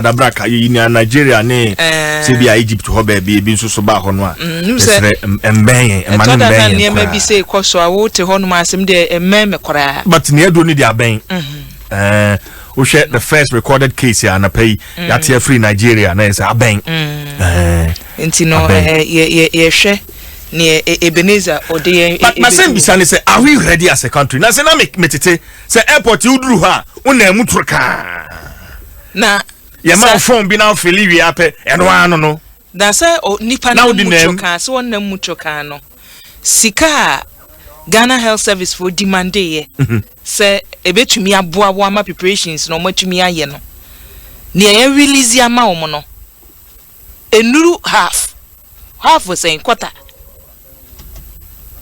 Adabraka yɛyi nea Nigeria ne sɛ bi a Egypt hɔ baabi ebi nso so baa hɔ no a, yɛsrɛ mbɛn yɛn, ɛma no mbɛn yɛn nneɛma bi sɛ kɔ so a wote hɔ nom asɛm deɛ ɛmmɛn me koraa. But nea aduro no deɛ abɛn. Ɛɛ wohwɛ the first recorded case a anapa yi yɛate afiri Nigeria na yɛ sɛ abɛn. Nti no yɛhwɛ neɛ Ebenezer ɔde yɛn. But masɛm bisa ne sɛ, are we ready as a country? Na sɛ na metete sɛ airport yi woduru hɔ a wonam mu toro kaa. Na yɛma wo phone bi na wofili wie apɛ ɛno ara no. Na sɛ nipa no mu toro kaa sɛ wɔnam mu toro kaa no, sika a Ghana Health Service foɔ demande yɛ sɛ ebetumi aboa wɔn ama preparations na wɔn atumi ayɛ no, nea yɛ release ama wɔn no enuru half half, sɛn quarter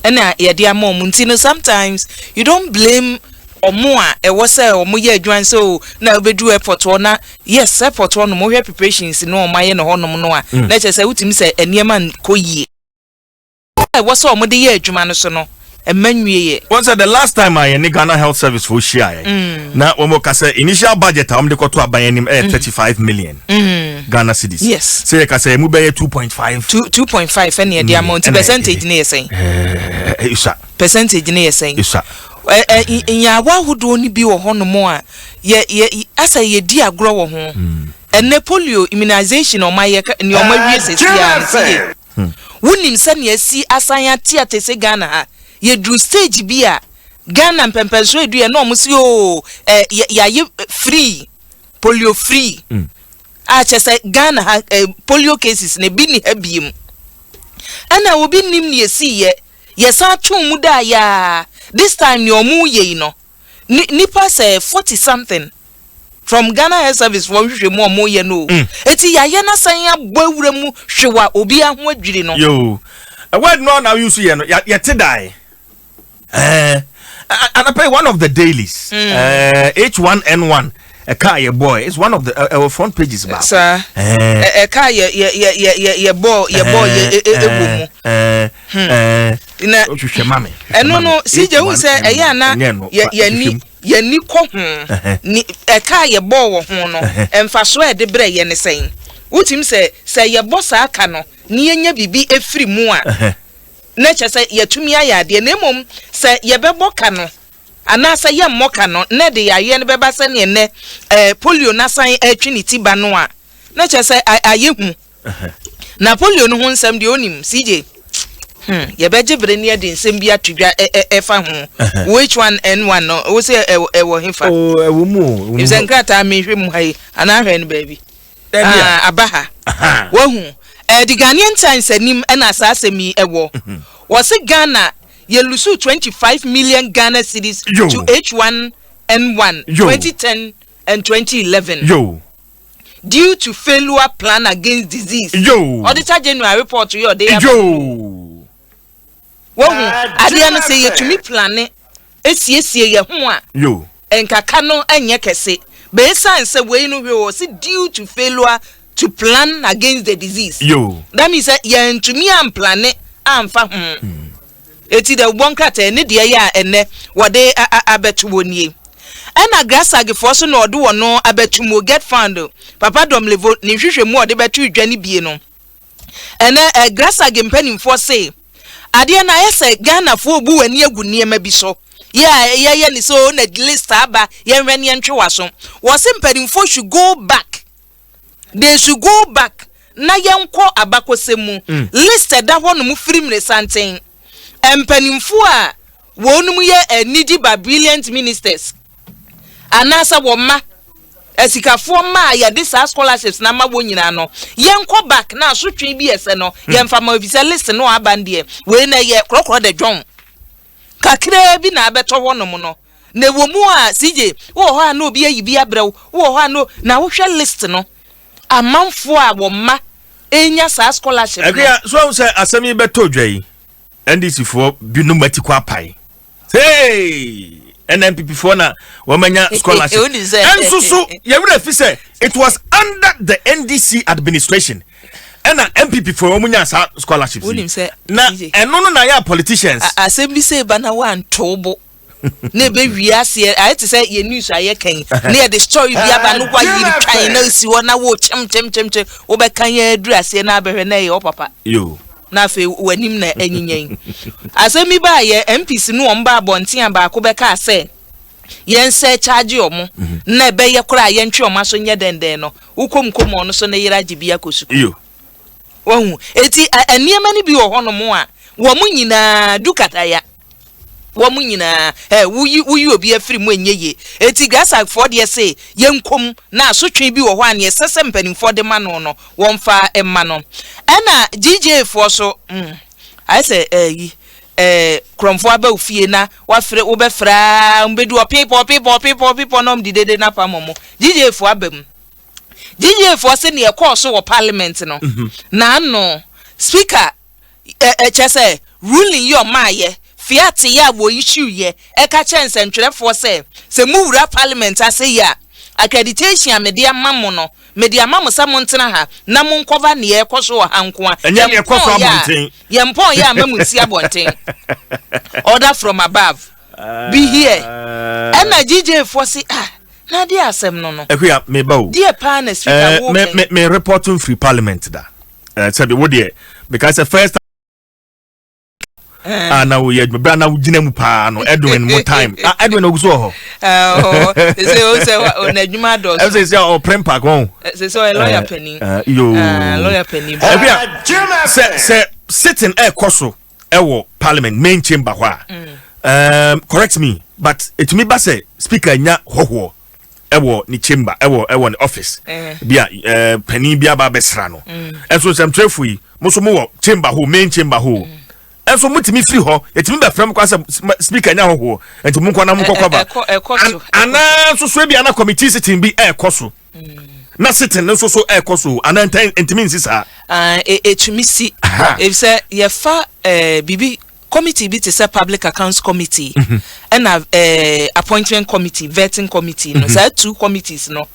ɛna yɛde ama wɔn. Nti no, sometimes you don't blame ɔmo a ɛwɔ sɛ ɔmo yɛ adwuma sɛ o na wobɛduru airport hɔ na yes, airport hɔ nom, wohwɛ preparations no ɔmo ayɛ no hɔnom no a, na kyerɛ sɛ wotumi sɛ nneɛma nkɔ yie. Ɛwɔ sɛ ɔmo de yɛ adwuma no so no, ɛmma nwie yɛ. Wɔn sɛ the last time a yɛne Ghana Health Service fo hyia yɛ na wɔn ka sɛ initial budget a wɔn de kɔto aban anim ɛyɛ 35 million Ghana cedis. Sɛ yɛ ka sɛ emu bɛyɛ 2.5. 2.5 ɛna yɛde ama, nti percentage ne yɛ sɛn? Ɛɛ, isa. Percentage ne yɛ sɛn? Isa. ɛ ɛ nyaawa ahodoɔ no bi wɔ hɔnom a yɛ yɛ asɛ yɛdi agorɔ wɔ ho. Ɛnɛ polio immunization ɔmo ayɛ nea ɔmo awie sɛsi a nti yɛ wonim sɛnea asi asan ate ate sɛ Ghana ha yɛduru stage bi a Ghana mpɛmpɛnso edu yɛ na ɔmo si o ɛ yɛ yɛayɛ free polio free a kyɛ sɛ Ghana ha polio cases na ebi ni ha biem, ɛna obi nim nea esi yɛ yɛsan tún mu da yaa. This time nea ɔmo yɛ yi no ni nipa sɛ 40 something from Ghana Health Service wɔn hwehwɛ mu a ɔmo yɛ no o, eti yɛayɛ n'asan abɔ ewura mu hwewa obi aho adwiri no. Yo, word no na use yɛ no yɛte dae ɛɛ anapa yi, one of the dailies, H1N1 ɛka yɛ boy, it's one of the ɛwɔ front pages baako. Saa ɛka yɛ yɛ bɔ yɛ ɛwɔ mu. Na hwehwɛ ma me. Ɛno no, CJ, hu sɛ ɛyɛ ana yɛ yɛni yɛni kɔ ho ni ɛka yɛ bɔ wɔ ho no, mfaso a yɛde brɛ yɛ ne sɛn? Wotim sɛ yɛbɔ saa ka no ne yɛnya biribi efiri mu a, na kyerɛ sɛ yɛtumi ayɛ adeɛ. Na mmom sɛ yɛbɛbɔ ka no anaasɛ yɛmmɔ ka no na de yareɛ no bɛba sɛneɛ nnɛ polio n'asan atwi ne ti ba no a, na kyerɛ sɛ ayɛ hu. Na polio no ho nsɛm deɛ, onim CJ, yɛbɛgye bere ne yɛde nsɛm bi ato dwa ɛfa ho. H1N1 no, wo sɛ ɛwɔ hefa? Ɛwɔ mu o. Sɛ nkrataa mehwɛ mu ha yi anaa ahwɛ no baabi. Ah, aba ha wahu the Ghanaian Times anim ɛna saa asɛm yi ɛwɔ. Wɔsi Ghana yɛ lose 25 million Ghana cedis to H1N1 2010 and 2011 due to failure plan against disease. Auditor General report yi ɔde yaba. Wahu adeɛ no sɛ yɛtumi plan esiesie yɛ ho a, nkaka no nyɛ kɛse beesan sɛ wei no hwɛ wɔ si due to failure to plan against the disease. That means sɛ yɛntumi am plan amfa ho. Eti dɛ bɔ nkrataa ne deɛ yɛ a ɛnɛ wɔde abɛto wɔ nie. Ɛna GRASAGfoɔ so na ɔde wɔn no abɛto mu. GETFund Papa Domelevo ne nhwehwɛ mu a ɔde bɛto dwa no bie no, ɛnɛ GRASAG mpanimfoɔ se adeɛ no ayɛ sɛ Ghanafoɔ bu w'ani agu nneɛma bi so yɛ a yɛyɛ ne sɛ o na list aba, yɛnhwɛ ne yɛntwe w'aso. Wɔse mpanimfoɔ should go back, they should go back na yɛnkɔ abakɔsɛm mu. List ɛda hɔ nom firi mmeresanten mpanimfoɔ a wɔnom yɛ anigye ba brilliant ministers anaasɛ wɔn mma asikafoɔ mma a yɛde saa scholarships na ama wɔn nyinaa no, yɛnkɔ back na asotwe bi ɛsɛ no yɛmfa ma efisɛ list no aba no deɛ, wei na yɛ korɔkorɔ de dwɔn kakraa bi na abɛtɔ hɔnom no. Na ɛwɔ mu a, CJ, wowɔ hɔ a na obi ayi bi abrɛ wo, wowɔ hɔ a no na wohwɛ list no, amanfoɔ a wɔn mma enya saa scholarship no. Ɛkua so ahu sɛ asɛm yi bɛtɔ dwa yi, NDC foɔ binom ati kɔ apae hey, ɛna NPP foɔ na wɔmanya scholarship. Wonim ɛnso so yɛwerɛ fi sɛ it was under the NDC administration ɛna NPP foɔ wɔn nya saa scholarships yi. Wonim sɛ na CJ, ɛno no na yɛ politicians. Asɛm bi sɛ ba na wanto bo. Na ɛbɛwie aseɛ ayɛ te sɛ yɛn news a yɛka yi, na yɛde story bi aba no wayiri twan na si hɔ na wo kyem kyem kyem kyem, wobɛka yɛn aduru aseɛ na abɛhwɛ na ɛyɛ ɔpapa. Yo. Na afei w'anim na anyinya yi. Asɛm bi baa yɛ MPs no, wɔn ba abɔnten a baako bɛka sɛ yɛn sɛ charge ɔmo na ɛbɛyɛ koraa yɛntwe ɔmo aso nyɛ dɛndɛn no, wokɔm kɔm ɔno so ne yere agye bi akɔ sukuu. Yo. Wahu eti nneɛma no bi wɔ hɔnom a wɔn nyinaa du kataya, wɔn nyinaa woyi obi afiri mu enye yie. Eti GRASAG foɔ deɛ se yɛnkom na asotwe bi wɔ hɔ a neɛ ɛsɛ sɛ mpanimfoɔ de ma no, wɔmfa mma no. Ɛna GJA foɔ so ayɛ sɛ ɛyi kurɔmfoɔ aba wo fie na wafrɛ, wobɛfrɛ a mbɛdu ɔpepɔ ɔpepɔ ɔpepɔ ɔpepɔ na ɔmo de dede na pam ɔmo. GJA foɔ aba mu. GJA foɔ sɛ neɛ ɛkɔɔ so wɔ parliament no n'ano, speaker ɛkyɛ sɛ ruling yi ɔmaayɛ fiat yɛ a wɔ issue yɛ ɛka kyerɛ nsɛntwerɛfoɔ sɛ mu wura parliament ase yi a, accreditation a mede ama mo no, mede ama mo sɛ mo ntena ha na mo nkɔva neɛ ɛkɔ so wɔ ha nko a. Ɛnyɛ neɛ ɛkɔ so abɔnten. Yɛn pɔn yɛ ama mo nsi abɔnten. Order from above, be here. Ɛna GJA foɔ se, ah, na adeɛ asɛm no. Akuya, meba o. Deɛ paa na speaker wo me me report free parliament da sɛbi wo deɛ, because the first a na woyɛ adwuma bere a na wogyina mu paa no, Edwin mo time, ah, Edwin ogu so wɔ hɔ. Sɛ o sɛ ɔna adwuma dɔɔso. Ɛsɛ sɛ ɔpere mpa kɔn. Sɛ ɔyɛ lawyer panin. Yo. Lawyer panin. Ɛbi a sɛ sitting ɛɛkɔ so ɛwɔ parliament main chamber hɔ a, correct me, but etumi ba sɛ speaker nya hɔhoɔ ɛwɔ ne chamber, ɛwɔ ne office bi a panin bi aba abɛsra no. Ɛnso nsɛmtwerɛfo yi mo nso mo wɔ chamber hɔ, main chamber hɔ. Ɛnso motumi firi hɔ, yɛtumi bɛfrɛ mo kɔ sɛ speaker nya hɔhoɔ, nti mo nkɔ na mo nkɔkɔ ba? Anaa nso so ebi ana committee sitting bi ɛɛkɔ so na sitting no nso so ɛɛkɔ so, anaa ntumi nsi saa? Ɛtumi si, efisɛ yɛfa biribi committee bi te sɛ Public Accounts Committee ɛna Appointment Committee, Vetting Committee no. Saa two committees no,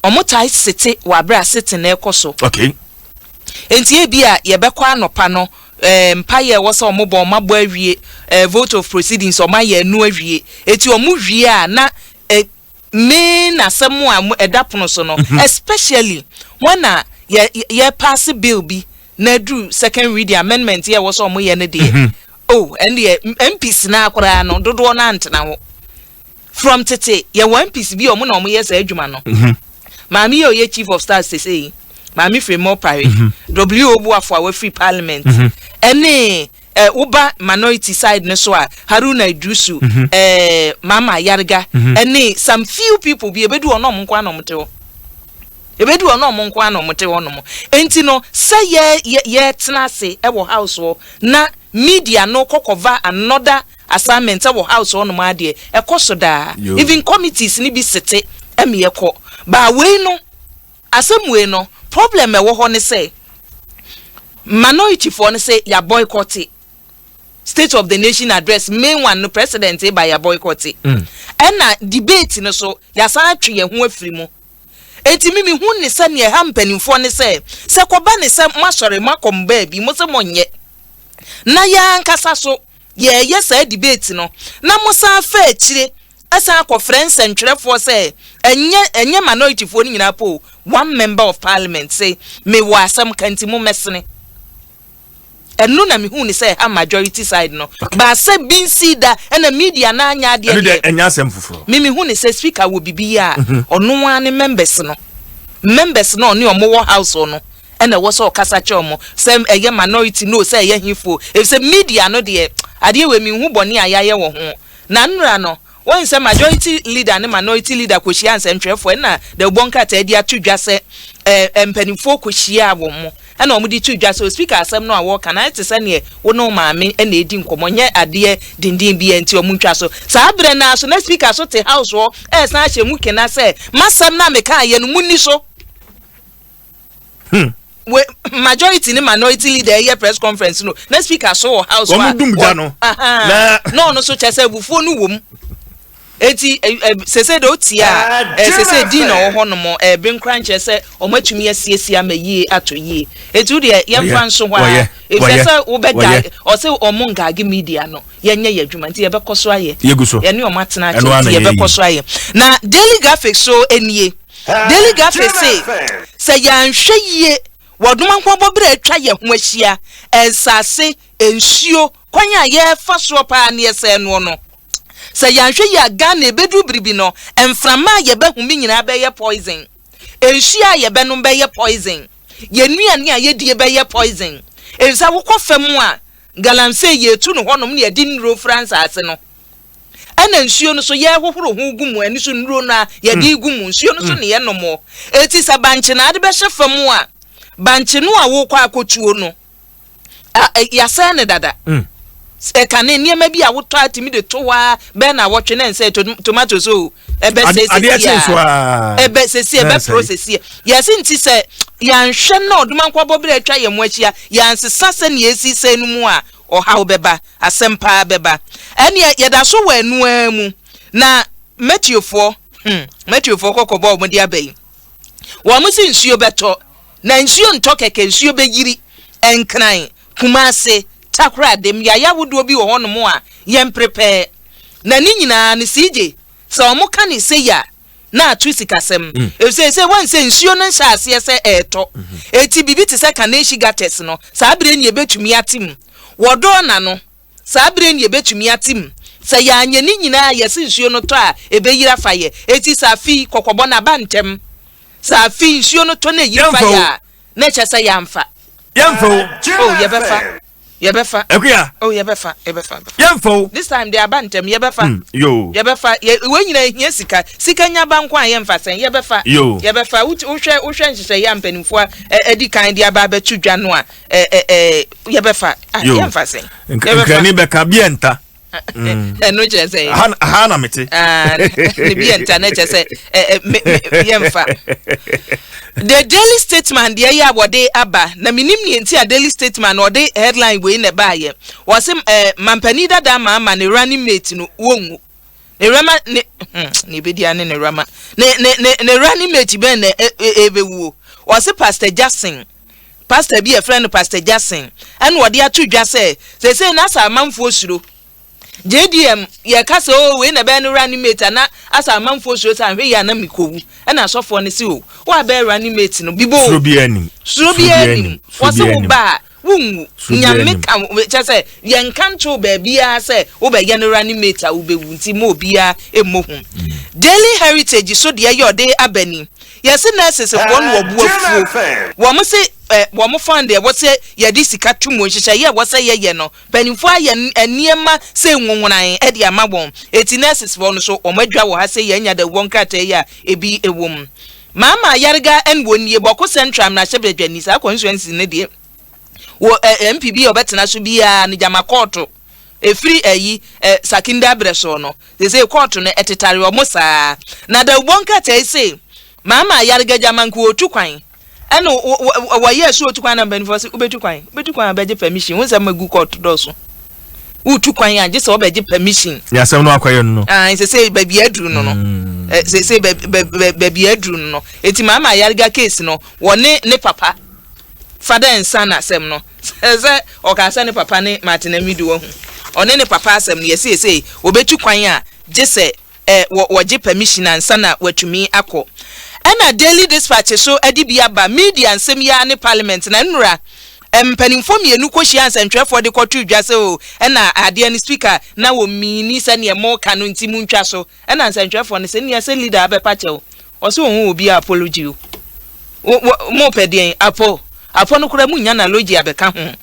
ɔmo tae sete wɔ abere a sitting na ɛkɔ so. Nti ebi a yɛbɛkɔ anɔpa no, mpayɛ ɛwɔ sɛ ɔmo bɔ, ɔmo abɔ awie, vote of proceedings ɔmo ayɛ ɛno awie. Eti ɔmo wie a, na main asɛm a ɛda pono so no, especially wɔn a yɛ yɛ pass bill bi na aduru second reading, amendment yɛ ɛwɔ sɛ ɔmo yɛ no deɛ, oh, ɛn deɛ MPs na koraa no dodoɔ no antena hɔ. From tete, yɛwɔ MPs bi a ɔmo na ɔmo yɛ saa adwuma no. Maame yi a ɔyɛ chief of staff sese yi, Maame Frema Opare, W Obuafo a wafiri parliament, ɛne woba minority side no so a, Haruna Iddrisu, Mama Ayariga, ɛne some few people bi. Ebedu hɔ na ɔmo nko ana ɔmo te hɔ, ebedu hɔ na ɔmo nko ana ɔmo te hɔ nom. Nti no sɛ yɛ yɛ yɛtena ase ɛwɔ house hɔ na media no kɔkɔva another assignment ɛwɔ house hɔ nom adeɛ ɛkɔ so daa. Even committees ni bi sete ɛmi ɛkɔ baa. Wei no, asɛm wei no, problem ɛwɔ hɔ ne sɛ minority foɔ no sɛ yà boycott State of the Nation Address, main one no, president ba, yà boycott. Ɛna debate no so, yàsan atwe yɛn ho afiri mu. Eti mi hu ne sɛ nea ɛha mpanimfoɔ ne sɛ kɔba ne sɛ mo asɔre mo akɔ mo baabi, mo sɛ mo nyɛ na yɛn ankasa so yɛɛyɛ saa debate no na mo san fa akyire ɛsan akɔfrɛ nsɛntwerɛfoɔ sɛ ɛnyɛ minority foɔ no nyinaa po, one member of parliament sɛ mewɔ asɛm ka nti mo mɛsene. Ɛno na mehu ne sɛ ɛha majority side no baasa bi nsi da, ɛna media na anya adeɛ. Ɛno deɛ, ɛnyɛ asɛm foforɔ. Mimi hu ne sɛ speaker wɔ bibi yi a, ɔno ara ne members no ɔne ɔmo wɔ house hɔ no, ɛna ɛwɔ sɛ ɔkasa kyerɛ ɔmo sɛ ɛyɛ minority no, sɛ ɛyɛ hefo, efisɛ media no deɛ, adeɛ wɔ mi hu bɔne a yɛayɛ wɔ ho. Na nnura no wɔn sɛ majority leader ne minority leader kɔhyia nsɛntwerɛfoɔ, ɛna de bɔ nkrataa di ato dwa sɛ mpanimfoɔ kɔhyia wɔn mo, ɛna wɔn de to dwa sɛ speaker asɛm no a wɔreka na ɛte sɛ neɛ wo ne wo maame ɛna edi nkɔmɔ, nyɛ adeɛ denden bi, nti wɔn ntwa so. Saa abirɛ naa so na speaker so te house hɔ ɛsan ahyɛ mu kena sɛ masɛm na meka ayɛ no mu ni so. We majority ne minority leader ɛyɛ press conference no na speaker so wɔ house hɔ a, wɔn dum gya no. Na ɔno so kyɛ sɛ abufuo no wɔ mu. Eti sese de otie a sese din na ɔwɔ hɔ nom ɛbe nkora nkyerɛ sɛ wɔn atumi asiesie ama yie atɔ yie. Eti wo deɛ yɛmfa nso hɔ a efisɛ sɛ wobɛga ɔsɛ wɔn ngage media no yɛnyɛ yɛ adwuma nti yɛbɛkɔ so ayɛ. Yɛne wɔn atena akyɛ nti yɛbɛkɔ so ayɛ. Na Daily Graphic so nie. Daily Graphic se sɛ yɛanhwɛ yie wɔ ɔdomankɔbɔ berɛ a atwa yɛn ho ahyia, nsase, nsuo, kwan a yɛrefa soɔ paa ne yɛsɛe noɔ no, Sɛ yɛanhwɛ yie a Ghana ɛbɛduru bere bi no mframa a yɛbɛhome nyinaa bɛyɛ poison, nsuo a yɛbɛnom bɛyɛ poison, yɛn nnuane a yɛdie bɛyɛ poison. Efisɛ wokɔ fam a galamsey yɛtu no hɔnom na yɛde nnuro fra nsaase no. Ɛna nsuo no so yɛhohoro ho gu mu, ɛno so nnuro no a yɛde gu mu, nsuo no so na yɛnom. Eti sɛ bankye na ade bɛhyɛ fam a, bankye no a wokɔ akɔtuo no, yɛasɛe no dada. Mm. Ɛkane nneɛma bi a wotɔ atumi de to hɔ a bɛn na wɔtwe na nsɛ tomatoes o ɛbɛ sɛsɛsi a ɛbɛ sɛsi ɛbɛ pro sɛsi yɛsi nti sɛ yɛanhwɛ na ɔdoma nkɔbɔ bere atwa yɛn ho ahyia yɛansesa sɛnea esi sɛn no mu a ɔhaw bɛba asɛm paa bɛba ɛnea yɛda so wɔ ɛnoa mu na mɛtiofoɔ mɛtiofoɔ kɔkɔbɔ a wɔde aba yi wɔn si nsuo bɛtɔ Na nsuo ntɔ kɛkɛ, nsuo bɛyiri. Nkran, Kumase, Takoradi, mmeaeɛ ahodoɔ bi wɔ hɔnom a yɛmprepɛɛ. Na ne nyinaa no, CJ, sɛ wɔka no sei a, na ato sikasɛm. Ɛfiri sɛ seesei woahu sɛ nsuo no nhyɛɛ aseɛ sɛ ɛretɔ. Enti biribi te sɛ Kaneshie gutters no, saa berɛ yi na yɛbɛtumi ate mu. Wɔ Dɔɔna no, saa berɛ yi na yɛbɛtumi ate mu. Sɛ yɛanyɛ ne nyinaa a, yɛse nsuo no tɔ a, ɛbɛyiri afa yɛ. Enti sɛ afe yi, kɔkɔbɔ no aba ntɛm. Sɛ afei nsuo no tɔ na ɛyiri fa yɛ a, na ɛkyɛ sɛ yɛamfa. Yɛmfa o. Oh, yɛbɛfa. Yɛbɛfa. Akuya. Oh, yɛbɛfa. Yɛbɛfa. Yɛmfa o. This time de aba ntɛm yɛbɛfa. Yo. Yɛbɛfa. Yɛ wɔn nyinaa ehia sika. Sika nya ba nko a yɛmfa sɛn. Yɛbɛfa. Yo. Yɛbɛfa. Wohwɛ wohwɛ nhyehyɛeɛ a mpanimfoɔ adi kan de aba abɛto dwa no a ɛ ɛ ɛ yɛbɛfa. Ah, yɛmfa sɛn. Yɛbɛfa. Nkrani bɛka bi ɛnta. Ɛno kyerɛ sɛ aha na mete ah, ne bi ɛnta na kyerɛ sɛ yɛmfa The Daily Statesman deɛ yɛ a wɔde aba na menim neɛ nti a Daily Statesman na ɔde headline wei na ɛbaayɛ wɔse eh, mampanin dada maama ne running mate no wɔnwu ne rama ne ne ebedi ane ne rama ne ne ne ne running mate bɛn na ɛbɛwuo wɔse Pastor Jackson Pastor bi a yɛfrɛ no Pastor Jackson na ɔde ato dwa sɛ seesei na asɛ amanfoɔ suro. JDM yɛka sɛ oo wei na ɛbɛyɛ no running mate a na asɛ amanfoɔ suro sɛ anhwɛ yie a na mekɔwu. Ɛna asɔfoɔ no se o wo a bɛyɛ running mate no biboo. Suro biara nim. Suro biara nim. Wɔse wo ba a wonwu. Nyame ka kyɛ sɛ yɛnka ntoo baabiara sɛ wobɛyɛ no running mate a wobɛwu nti ma obiara mmɔ hu. Daily Heritage so deɛ yɛ ɔde aba ni. Yɛse nurses foɔ no wɔbo afuo. Wɔn se eh, wɔn fund ɛwɔ sɛ yɛde sika to mu, nhyehyɛeɛ ɛwɔ sɛ yɛyɛ no, mpanimfoɔ ayɛ nneɛma sɛ nwonwonan de ama wɔn. Eti nurses foɔ no so wɔn adwa wɔ ha sɛ yɛanya dawubɔ nkrataa yi a ebi wɔ mu. Maama Ayariga ɛne wɔn nie, Bawku Central mmarahyɛbadwani, saa constituency no deɛ wɔ eh, MP bi a ɔbɛtena so biara no gyama kɔɔto. Ɛfiri ayi eh, Sakinda berɛ so no, seesei kɔɔto no ɛtetare wɔn saa. Na dawubɔ nkrataa yi se, Maama Ayariga gyama nka ɔretu kwan. Ɛna wɔyɛɛ so ɔtu kwan na mpanimfoɔ se, wobɛtu kwan? Wobɛtu kwan a bɛgye permission. Wo nsɛm agu kɔɔto dɔɔso. Wotu kwan a gye sɛ wɔbɛgye permission. Ní asɛm no akɔyɛ no no. Ah, seesei baabi aduru no no. Seesei baabi aduru no no. Eti Maama Ayariga case no, wɔne ne papa Father and son asɛm no, sɛ ɔkaa sɛ ne papa ne Martin Amidu wahu. Ɔne ne papa asɛm no, yɛse seesei wɔbɛtu kwan a gye sɛ ɛ wɔ wɔgye permission ansa na watumi akɔ. Ɛna Daily Dispatch so de bi aba, media nsɛm yi ara ne parliament na nnora mpanimfoɔ mmienu kɔhyiaa nsɛntwerɛfoɔ de kɔtoo dwa sɛ o ɛna adeɛ no speaker na wɔmmiini sɛdeɛ moka no nti montwa so. Ɛna nsɛntwerɛfoɔ no sɛ nea sɛ leader abɛpa kyɛw ɔse ɔnhu obiaa apology o wo wo mopɛ deɛn apo apo no koraa munnya analogy abɛka ho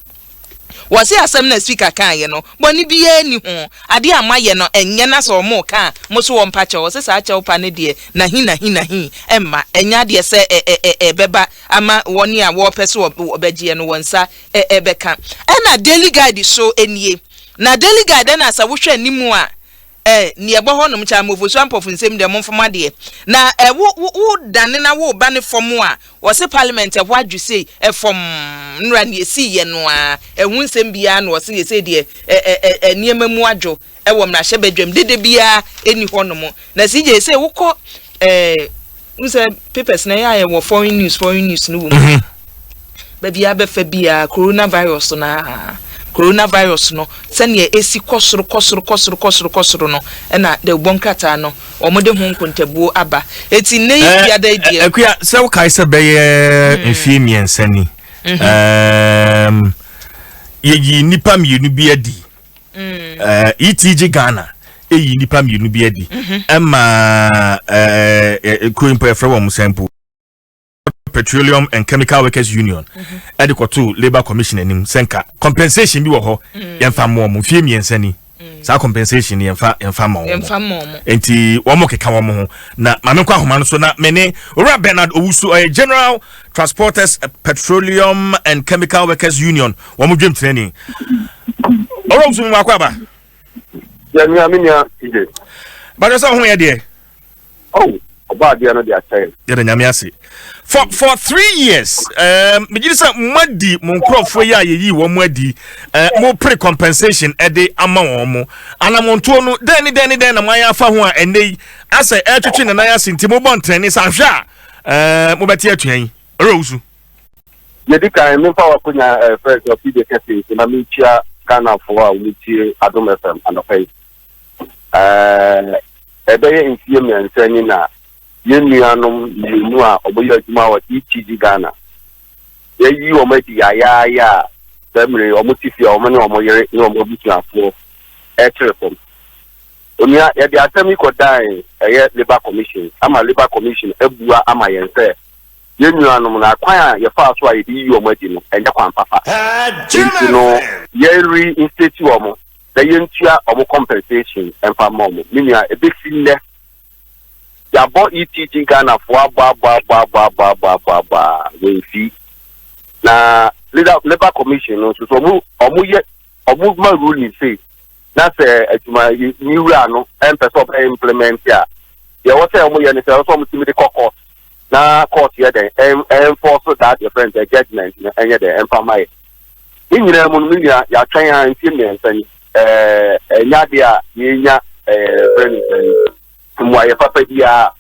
wɔse asɛm na speaker kaeɛ no bɔne biaa nni ho adeɛ a moayɛ no ɛnyɛ na sɛ ɔmo ka a mo so wɔmpa kyɛw ɔse saa kyɛw pa no deɛ nahi nahi nahi ɛmma ɛnyɛ adeɛ sɛ ɛ ɛ ɛ ɛbɛba ama wɔne a wɔpɛ sɛ wɔbɛgyeɛ no wɔn nsa ɛ ɛbɛka ɛna daily guide so nie na daily guide ɛna sɛ wohwɛ anim a. Nea ɛbɔ hɔ nom kyɛ amofosu ampɔfo nsɛm deɛ momfa mo adeɛ. Na wo wo wo dane na wo ba ne fam a, wɔse parliament ɛhɔ adwo sei, ɛfam nnora nea ɛsii yɛ no ara, ɛho nsɛm biara na wɔse yɛ sei deɛ ɛ ɛ ɛ ɛ nneɛma mu adwo ɛwɔ mmarahyɛbadwam, dede biara ɛni hɔ nom. Na CJ sei wokɔ ɛ n sɛ papers na ɛyɛ a yɛwɔ foreign news no wɔ mu. Baabi a bɛfa biara, coronavirus na coronavirus no sɛnea esi kɔ soro, kɔ soro, kɔ soro, kɔ soro, kɔ soro no, ɛna de bɔ nkrataa no wɔn de ho nkontabuo aba. Eti nne yi fiada yi deɛ. Akuya, sɛ wokae sɛ bɛyɛ mfie 3 ni, yɛyi nnipa mmienu bi adi, ETG Ghana ɛyi nnipa mmienu bi adi ɛma kuro mpo yɛfrɛ wɔn sɛn mpo, Petroleum and Chemical Workers Union, ɛde kɔto Labour Commission anim sɛ nka compensation bi wɔ hɔ yɛmfa mmoa mo. Mfie 3 ni, saa compensation no yɛmfa ma wɔn. Yɛmfa ma wɔn. Nti wɔn keka wɔn ho na maame nkɔ ahoma no so na mene Owura Bernard Owusu, ɔyɛ General Transporters Petroleum and Chemical Workers Union wɔn dwam tenani. Owura Owusu, mu akɔ aba. Yɛ nua, me nua TJ. Bàtɛ sɛ ɔho yɛ deɛ. Oh, ɔba adeɛ no de akyɛ yɛn. Yɛda Nyame ase. For 3 years, megye di sɛ moadi mo nkurɔfoɔ yi a yɛyii wɔn mo adi, mo pere compensation ɛde ama wɔn mo anamontoɔ no, dɛn ne dɛn ne dɛn na moayɛ afa ho a ɛnnɛ yi asɛ ɛretwetwe ne nan ase, nti mobɔ ntrɛne sɛ ahwɛ a mobɛte atua yi? Ɔrɛ Owusu. Yɛdi kan, memfa wakonya fɛ sɛ ɔfidie kɛse nso na menkyia Ghanafoɔ a wɔtie Adom FM anɔpa yi. Ɛbɛyɛ mfie 3 ni na yɛn nuanom mmienu a wɔyɛ adwuma wɔ ETG Ghana, yɛyi wɔn adi yayaaya a saa mmerɛ yi wɔn te fie a wɔn ne wɔn yere ne wɔn abusuafoɔ ɛkyerɛ fam. Onua, yɛde asɛm yi kɔdan ɛyɛ Labour Commission ama Labour Commission abua ama yɛn sɛ yɛn nuanom no, akwan a yɛfaa so a yɛde yi wɔn adi no ɛnyɛ kwan papa, nti no yɛn reinstate wɔn na yɛntua wɔn compensation mfa ma wɔn. Me nua, ebesi nnɛ yɛabɔ ETG Ghanafoɔ abɔ abɔ abɔ abɔ abɔ abɔ abɔ abɔ a wɔmfi na Labour Commission no nso so ɔmo yɛ ɔmo ma ruling sei na sɛ adwuma ni wura no ɛmpɛ sɛ ɔbɛ implement a, deɛ ɛwɔ sɛ ɔmo yɛ no sɛ ɛwɔ sɛ ɔmo tumi de kɔ court na court yɛ dɛn enforce that your friend the judgment no ɛnyɛ dɛn ɛmfa ma yɛ. Ne nyinaa mu no, me nua, yɛatwɛn a mfie 3 ni, ɛnyɛ adeɛ a yɛnya fɛn no sɛn mmuayɛ papa biara.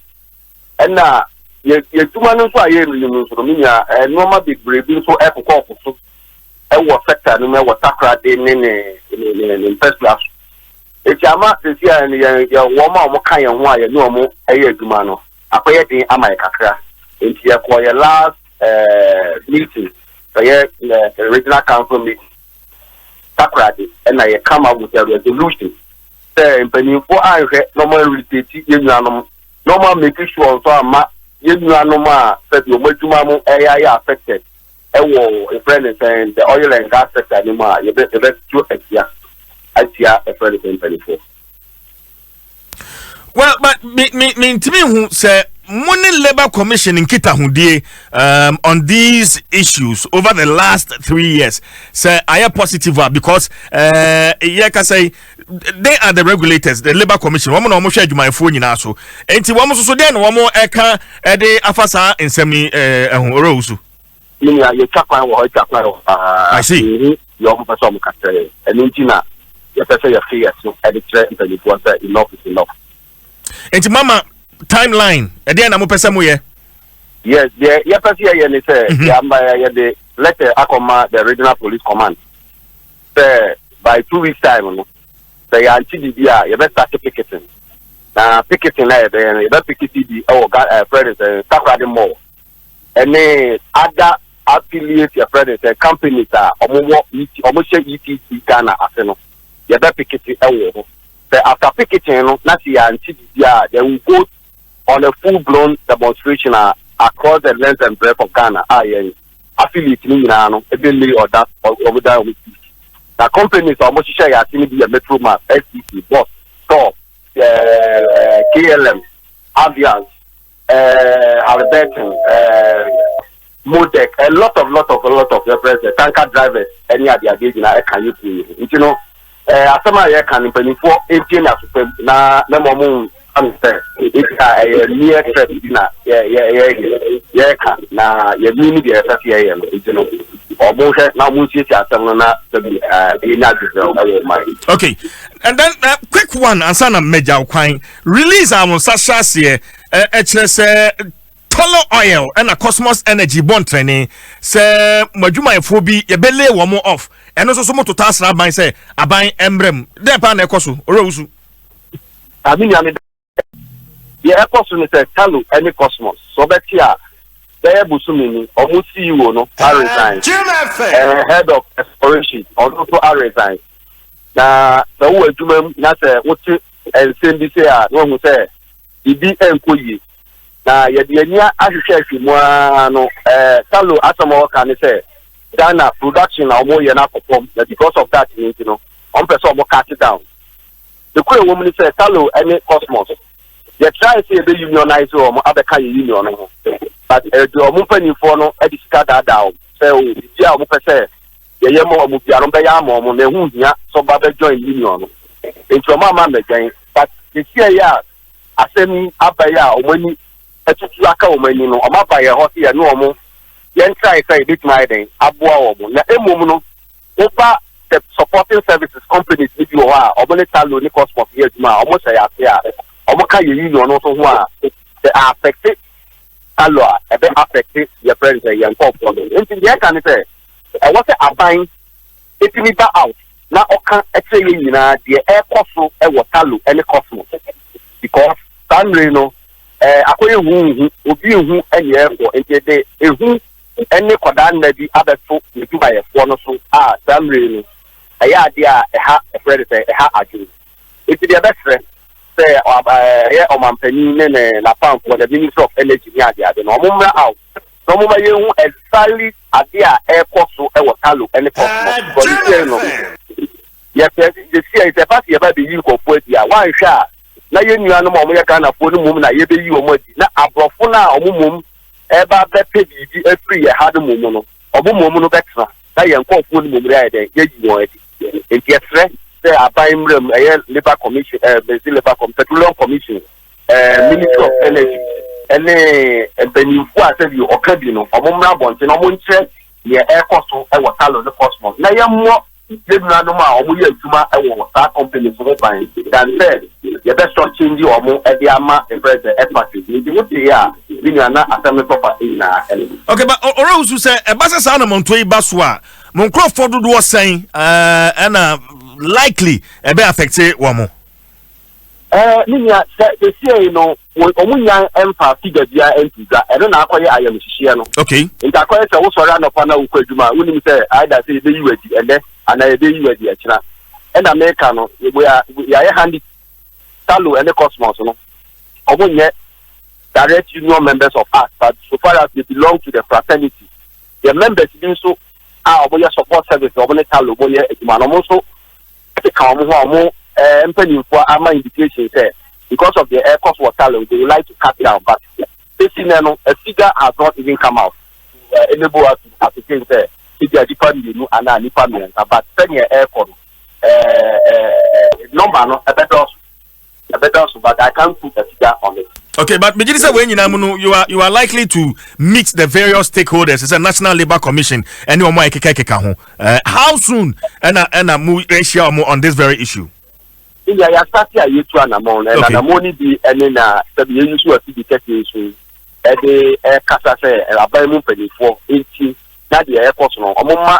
Ɛna yɛ yɛdwuma no nso a yɛn no nso no, me nua, nneɛma bebree bi nso ɛkokɔ ɔko so ɛwɔ sector no mu, ɛwɔ Takoradi ne ne mpɛsua so. Eti ama sisi a yɛn yɛ wɔn a wɔn ka yɛn ho a yɛne wɔn ɛyɛ adwuma no akɔyɛ den ama yɛ kakra. Nti yɛkɔ yɛ last meeting, ɛyɛ regional council meeting Takoradi, ɛna yɛ come up with a resolution sɛ mpanyinfoɔ anhwɛ na wɔn reinstate yɛn nuanom na wɔn amake sure nso ama yɛn nuanom a sɛbi wɔn adwuma mo ɛyɛ ayɛ affected ɛwɔ efrɛ ne sɛn, the oil and gas sector ne mu a, yɛbɛ yɛbɛto atia efrɛ ne sɛn mpanyinfoɔ. Well, but me ntumi hu sɛ mo ne Labour Commission nkitahodie on these issues over the last 3 years sɛ ayɛ positive a, because yɛ kasa yi, they are the regulators, the Labour Commission, wɔn na wɔn hwɛ adwumayɛfoɔ nyinaa so. Nti wɔn nso so deɛ na wɔn ɛka ɛde afa saa nsɛm yi ɛho, ɔrɛ Owusu? Me nua, yɛtwa kwan wɔ hɔ, atwa kwan wɔ paa. I see. Nhu deɛ ɔmo pɛ sɛ ɔmo ka kyerɛ yɛn. Ɛno nti na yɛpɛ sɛ yɛfe yɛ so ɛde kyerɛ mpanyinfoɔ sɛ enough is enough. Nti mama timeline, ɛdeɛ na mo pɛ sɛ mo yɛ? Yes, deɛ yɛpɛ sɛ yɛyɛ ne sɛ yɛama yɛde letter akɔma the Regional Police Command sɛ by 2 weeks time no, sɛ yɛankye biribi a, yɛbɛ start picketing. Na picketing na yɛbɛyɛ no, yɛbɛ picket bi ɛwɔ ga ɛfrɛ ne sɛ Takoradi Mall ɛne other affiliate yɛfrɛ ne sɛ companies a ɔmo wɔ ET, ɔmo hyɛ ETG Ghana ase no, yɛbɛ picket ɛwɔ hɔ. Sɛ after picketing no na sɛ yɛankye biribi a, then we go on a full blown demonstration a across the length and breadth of Ghana a yɛn affiliate no nyinaa no ebe lay order ɔmo dan ɔmo ti. Na companies a ɔmo hyehyɛ yɛ ase no bi yɛ Metro Mass, STC, Bus, Store, KLM, Aviance, Halliburton, Modec, a lot of lot of a lot of reference tanker drivers ɛne adeade nyinaa ɛka yɛ kuo yi ho. Nti no Asɛm a yɛka no, mpanimfoɔ ntie no aso fam na mɛma ɔmo nfa no sɛ ebi a ɛyɛ mere threat bi na yɛ yɛ yɛ yɛka na yɛmi ne deɛ yɛpɛ sɛ yɛyɛ no. Nti no, ɔmo hwɛ na ɔmo nsiesie asɛm no na sɛbi yɛnya adwesrɛ ɛwɔ ɔman yi. Okay, and then quick one ansa na mmagya kwan release a wɔn nsa hyɛ aseɛ ɛkyerɛ sɛ Tullow Oil ɛna Cosmos Energy bɔ ntrɛne sɛ mo adwumayɛfoɔ bi yɛbɛlay wɔn off. Ɛno nso so mototɔ asra aban sɛ aban mmerɛ mu dɛn paa na ɛkɔ so, ɔwura Wusu? Ami nua mi, deɛ ɛkɔ so ne sɛ Tullow ne Cosmos, sɛ ɔbɛte a, bɛyɛ bosome ni, ɔmo CEO no aresign, head of exploration ɔno nso aresign. Na sɛ wowɔ adwuma mu na sɛ wote nsɛm bi sɛ a, na wahu sɛ biribi nkɔ yie. Na yɛde ani ahwehwɛ ahwɛ mu ara no, Tullow asɛm a ɔka ne sɛ Ghana production a wɔyɛ no akɔ fam, na because of that ne nti no, wɔn pɛ sɛ wɔn cut down. The kuro ɛwɔ mu ne sɛ Tullow ne Cosmos, yɛ try sɛ yɛbɛ unionize wɔn abɛka yɛ union no ho, but ɛde wɔn mpanimfoɔ no de sika daadaa wɔn sɛ o, biribi a wɔn pɛ sɛ yɛyɛ ma wɔn biara wɔn bɛyɛ ama wɔn, na ɛho hia sɛ ɔba bɛ join union no. Nti wɔn ama mmɛdwɛn, but esi ɛyɛ a asɛm yi aba yi a wɔn ani atutu aka wɔn ani no, wɔn aba yɛn hɔ sɛ yɛne wɔn yɛn try sɛ yɛbɛtumi ayɛ dɛn aboa wɔn. Na emom no, woba the supporting services companies ni bi wɔ hɔ a wɔn ne Tullow ne Cosmos yɛ adwuma a wɔn hyɛ yɛ ase a wɔn ka yɛ union no nso ho a, sɛ affect Tullow a, ɛbɛ affect yɛ friend sɛ yɛn nkɔɔfoɔ no. Nti deɛ ɛka ne sɛ ɛwɔ sɛ aban etumi ba out na ɔka ɛkyerɛ yɛn nyinaa deɛ ɛrekɔ so ɛwɔ Tullow ɛne Cosmos, because saa mmere no akɔyɛ huhuhu, obi ehu ɛne ɛrekɔ. Nti de ehu ɛne kɔdaa nna bi abɛto n'adwumayɛfoɔ no so a, saa mmere no ɛyɛ adeɛ a ɛha ɛfrɛ de sɛ ɛha adwene. Nti deɛ ɛbɛsrɛ sɛ ɛyɛ ɔmampanin ne n'apamfoɔ, the Ministry of Energy ne adeade no, ɔmo mmra out na ɔmo ma yɛn hu exactly adeɛ a ɛrekɔ so ɛwɔ Tullow ɛne Cosmos, because ne no yɛpɛ yɛsi a sɛ ɛba sɛ yɛba bɛyi nkɔfoɔ adi a, wanhwɛ a na yɛn nuanom a wɔyɛ Ghanafoɔ no mmom na yɛbɛyi wɔn adi, na aborɔfo no a wɔn mmom ɛba bɛpɛ biribi afiri yɛn ha no mmom no, wɔn mmom no bɛtena na yɛn nkɔfoɔ no mmom no ayɛ dɛn yɛyi wɔn adi. Nti yɛsrɛ sɛ aban mmerɛ mu, ɛyɛ Labour Commission, bɛsi Labour Com Petroleum Commission, Ministry of Energy ɛne mpanyinfoɔ a sɛbi ɔka bi no, wɔn mmra abɔnten na wɔn nkyerɛ nea ɛrekɔ so ɛwɔ Tullow ne Cosmos na yɛmmɔ yɛn nuanom a wɔyɛ adwuma wɔ saa companies ho ban dan sɛ yɛbɛsɔ change wɔn de ama ɛfrɛ sɛ expatriate. Nti wote yɛ a, me nua, na asɛm no tɔfa nyinaa ɛno. Okay, but ɔrɛ Wusu, sɛ ɛba sɛ saa anammɔntuo yi ba so a, mo nkurɔfoɔ dodoɔ sɛn ɛna likely ɛbɛ affect wɔn mo? Me nua, sɛ sesie no wɔn nya mfa figure biara nto dwa, ɛno na akɔyɛ ayamhyehyeɛ no. Nti akɔyɛ sɛ wosɔre anɔpa na wokɔ adwuma a, wonim sɛ either sɛ yɛbɛyi w'adi ɛnɛ anaa yɛbɛyi w'adi ɛkyena. Ɛna meka no, yɛayɛ handy. Tullow ɛne Cosmos no, ɔmo nyɛ direct union members of us, but so far as they belong to the fraternity, yɛ members bi nso a ɔmo yɛ support service, ɔmo ne Tullow ɔmo yɛ adwuma no, ɔmo nso keka ɔmo ho a ɔmo mpanimfoɔ ama indication sɛ because of the ɛkɔ so wɔ Tullow, they would like to cut down. But esi nɛ no, a figure has not even come out to enable us to ascertain sɛ ebi a nipa mmienu anaa nipa mmiɛnsa. But sɛnea ɛrekɔ no, number no ɛbɛdɔɔso, ɛbɛdɔɔso, but I can't put a figure on it. Okay, but megye di sɛ wei nyinaa mu no, you are likely to meet the various stakeholders, sɛ National Labour Commission ɛne wɔn a ɛkeka ɛkeka ho. How soon ɛna mo ahyia wɔn on this very issue? Ìyá yasase a yɛtu anamɔn no, ɛna anamɔn no bi ɛne na sɛbi yɛyi so afidi kɛseɛ so ɛde ɛkasa sɛ aban mu mpanimfoɔ nti na deɛ ɛkɔ so no, wɔn ma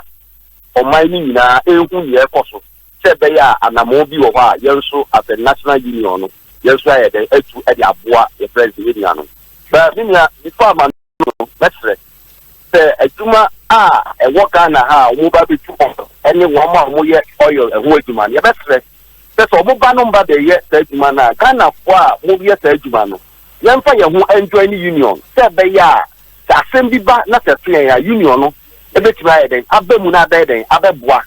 ɔman no nyinaa ehu deɛ ɛkɔ so, sɛ ɛbɛyɛ a anamɔn bi wɔ hɔ a yɛn nso as a national union no, yɛn nso ayɛ dɛn atu ɛde aboa yɛ president, yɛ nua no. Bɛɛ mi nua, before ama no, mɛsrɛ sɛ adwuma a ɛwɔ Ghana ha a wɔn ba bɛtu oil ɛne wɔn a wɔyɛ oil ɛho adwuma no, yɛbɛsrɛ sɛ wɔn ba no mba bɛyɛ saa adwuma no a, Ghanafoɔ a wɔyɛ saa adwuma no, yɛmfa yɛn ho enjoin ne union, sɛ ɛbɛyɛ a sɛ asɛm bi ba na sɛ to yɛn a, union no ebɛtumi ayɛ dɛn aba mu na abɛyɛ dɛn abɛboa.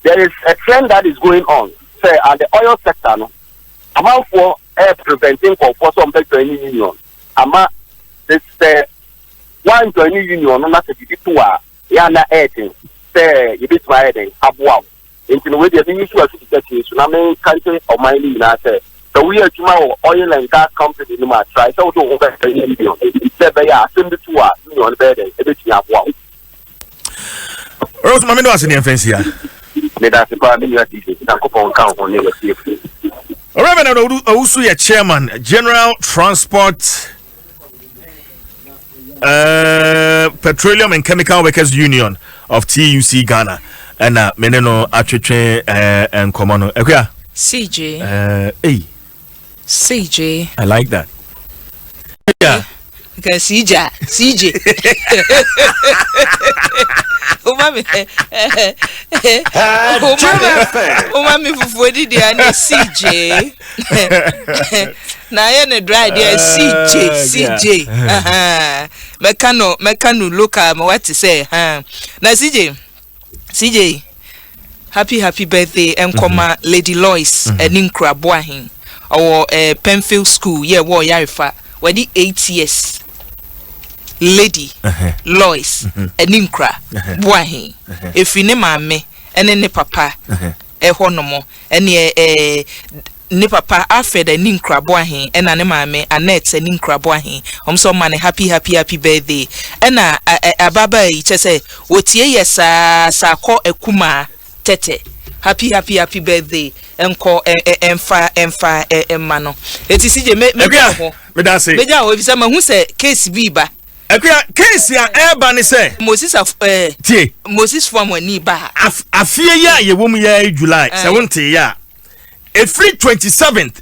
There is a trend that is going on sɛ at the oil sector no, amanfoɔ ɛyɛ preventing nkɔfoɔ sɛ wɔn bɛ join ne union, ama sɛ wɔn join ne union no na sɛ biribi to a yɛ ana ɛyɛ den sɛ yɛbɛtumi ayɛ dɛn aboa wo. Nti no wei deɛ menyi so afidi kɛseɛ so na menka nkyerɛ ɔman no nyinaa sɛ, sɛ woyɛ adwuma wɔ oil and gas company no mu a, try sɛ wode wo ho bɛyɛ union sɛ ɛbɛyɛ a asɛm bi to wo a, union no bɛyɛ dɛn? Ɛbɛtumi aboa wo. Rose, ma me no ase ne ɛmfa nsia. Meda ase paa me nua DJ. Nyankopɔn nka wo ho ne w'atiefo. Reverend Owusu yɛ chairman General Transport Petroleum and Chemical Workers Union of TUC Ghana ɛna me ne no atwetwe nkɔmɔ no. Akua. CJ. Hey. CJ. I like that. Yeah. Nka CJ CJ. Oma mi oma mi fufuo didi a ne CJ. Na ayɛ ne dry deɛ CJ CJ. Mɛka no mɛka no local ma wate sɛ na CJ CJ happy happy birthday nkɔma Lady Lois ɛne Nkura Boahen ɔwɔ eh, Penfield School yɛ wɔ Yarefa wɔde 8 years. Lady Lois ɛne Nkura Boahen efiri ne maame ɛne ne papa ɛhɔ nom ɛne ne papa Alfred ɛne Nkura Boahen ɛna ne maame Annette ɛne Nkura Boahen. Wɔn nso ɔma ne happy happy happy birthday. Ɛna ababaa yi kyɛ sɛ wɔtie yɛ saa saa kɔ akumaa tɛtɛ, happy happy happy birthday nkɔ ɛnfa ɛnfa ɛma no. Eti si gye me me gya hɔ. Meda ase. Megya hɔ efisɛ mahu sɛ case bi ba. Akua, case a ɛreba ne sɛ Moses af tie. Moses fo amani ba. Afie yi a yɛwɔ mu yɛ July sɛ wonte yɛ a, ɛfiri 27th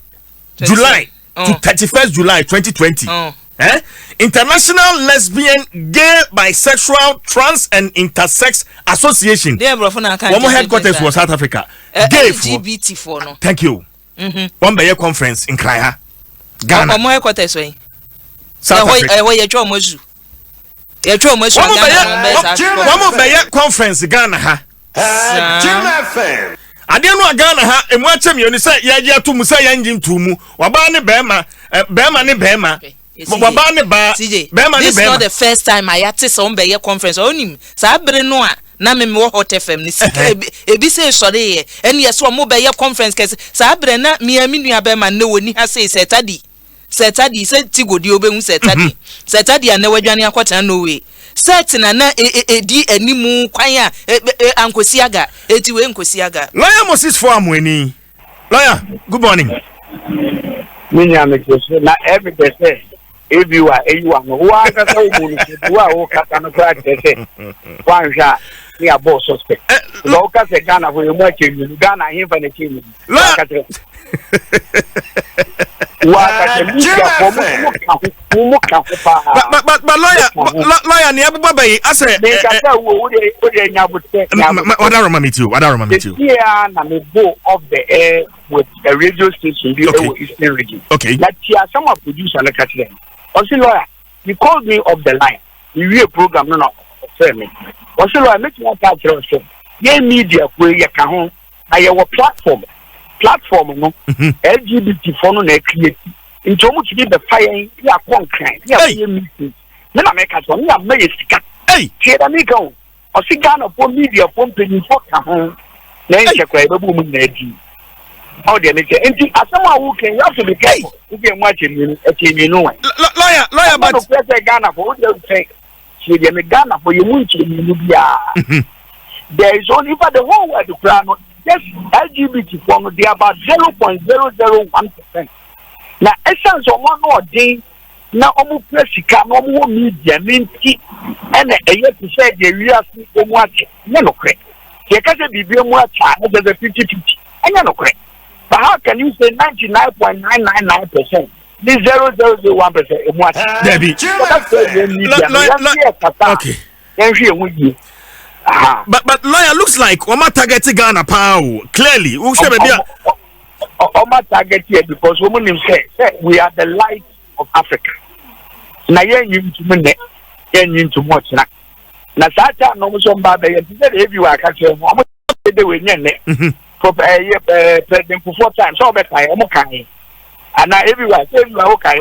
July to 31st July 2020, eh? International Lesbian, Gay, Bisexual, Trans and Intersex Association. Deɛ aborɔfo na aka. Wɔn headquarters wɔ South Africa. Gay foɔ. LGBT foɔ no. Thank you. Wɔn bɛyɛ conference Nkran ha, Ghana. Ɔmo headquarters wɔ yi? South Africa. Ɛhɔ yɛtwa ɔmo asu. Yɛtwa ɔmo asu. Wɔn Ghana no bɛyɛ saa. Wɔn bɛyɛ conference Ghana ha. Adeɛ no a Ghana ha emu akyɛ mmienu sɛ yɛgye ato mu sɛ yɛngye nto mu, ɔbaa ne bɛrima, bɛrima ne bɛrima, ɔbaa ne baa, CJ, bɛrima ne this is not bɛrima. The first time a yɛate sɛ wɔn bɛyɛ conference. Ɔnim saa bere no a na me wɔ Hot FM ne sika ebi sɛ sɔre yɛ ɛne yɛ sɛ wɔn bɛyɛ conference kɛse. Saa bere na mmea mi nua bɛrima ne wɔ ni ha sei sɛ tadi sɛ tadi sɛ ti godi obehu sɛ tadi sɛ tadi a na wadwane akɔtena Norway sɛ tena na edi animu kwan a ankosi aga eti wei nkosi aga. Lawyer Moses Fo Amoani, lawyer, good morning. Me nua, me te so na ɛmi dɛ sɛ ebi wa eyi wa no wo ankasa wo mu no sɛ wo a wokasa no koraa kyerɛ sɛ woanhwɛ a ne yɛabɔ suspect na woka sɛ Ghana fo yɛ mu akyɛ mmienu. Ghana ahemfa na kyɛ mmienu? Lawyer. Woakasa mediafoɔ mo ka ho, mo ka ho paa. But lawyer, lawyer ni ɛbobɔ bɛyi asɛ. Mekasa wo wodeɛ nyabotɛ. Wada roma mi ti o, wada roma mi ti o. Sesie a na me go off the air with a radio station bi ɛwɔ Eastern Region. Na tie asɛm a producer no ka kyerɛ me. Ɔsi, "Lawyer," he called me off the line. Mewie program no na ɔfrɛ me. Ɔsi, "Lawyer, mɛtumi aka akyerɛ wo sɛ yɛn media kuo yi yɛka ho na yɛwɔ platform. Platform no LGBT foɔ no na ɛcreate nti wɔn tumi bɛfa yɛn ne akɔ Nkran ne akɔyɛ meeting." Me na mɛka kyerɛ ne ama yɛ sika. Tie na meka o. Ɔsi Ghana foɔ media foɔ mpanyinfoɔ ka ho na ɛnkyɛ koraa yɛbɛbɔ mu nyinaa di. Ɔwɔ deɛ mekyɛ nti asɛm a woka, you have to be careful. Wobi emu akyɛ mmienu, ɛkyɛ mmienu wɛn. Lawyer, lawyer, but ɔmo no sɛ Ghana foɔ wodi sɛ tie deɛ me Ghana foɔ yɛ mu nkyɛ mmienu biara. There is only, in fact, the whole world koraa no, just LGBT foɔ no, they are about 0.001%. Na ɛsan sɛ ɔmo ano ɔden na ɔmo kura sika na ɔmo wɔ media ne nti ɛna ɛyɛ te sɛ deɛ wiase ɔmo akyɛ. Nyɛ nokorɛ. Yɛka sɛ biribi mu akyɛ a, na kyerɛ sɛ 50-50. Ɛnyɛ nokorɛ. But how can you say 99.999% ne 0001% emu akyɛ? Dabi. Yɛka sɛ yɛn media no, yɛn yɛ kasa a yɛnhwɛ yɛn ho yie. But lawyer, looks like wɔn target Ghana paa o. Clearly wohwɛ baabi a. Ɔmo target yɛ because wɔn nim sɛ we are the light of Africa. Na yɛn nyi ntum nnɛ, yɛn nyi ntum ɔkyena. Na saa time na ɔmo nso mba abɛyɛ nti sɛ de ebi wɔ aka kyerɛ mo ɔmo de wɔ nyɛ nnɛ. Prof ɛyɛ President Kufuor time sɛ ɔbɛ kan ɔmo kan ana ebi wa sɛ ebi wa o kan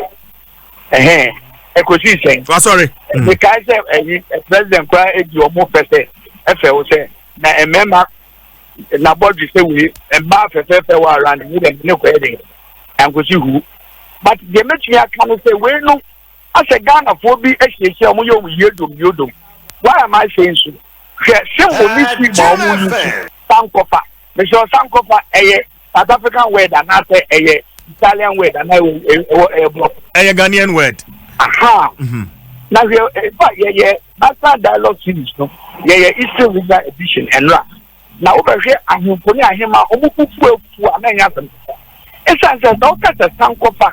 ɛhɛn ɛkɔsi sɛn. Wasɔre. Mekae sɛ ɛyi president koraa edi ɔmo fɛ sɛ ɛfɛ wo sɛ na mmarima. N'abɔdwe sɛ wei mmaa fɛfɛɛfɛ wɔ around ne dɛm ne kɔɛ den ankosi hu. But deɛ mɛtumi aka no sɛ wei no asɛ Ghanafoɔ bi ahyiahyia wɔn yɛ wɔn yiedom yiedom. Why am I saying so? Hwɛ symbol ne theme a wɔn use, sankɔfa. Mesɛ sankɔfa ɛyɛ South African word anaasɛ ɛyɛ Italian word anaa ɛwɔ ɛyɛ borɔfo? Ɛyɛ Ghanaian word. Aha. Na hwɛ, ɛfa yɛyɛ National Dialogue Series no, yɛyɛ Eastern Regional Edition ɛnora. Na wobɛhwɛ ahemfo ne ahema wɔn fufu afu a na ɛnyɛ asɛm kɛkɛ. Ɛsiane sɛ sɛ woka sɛ sankɔfa,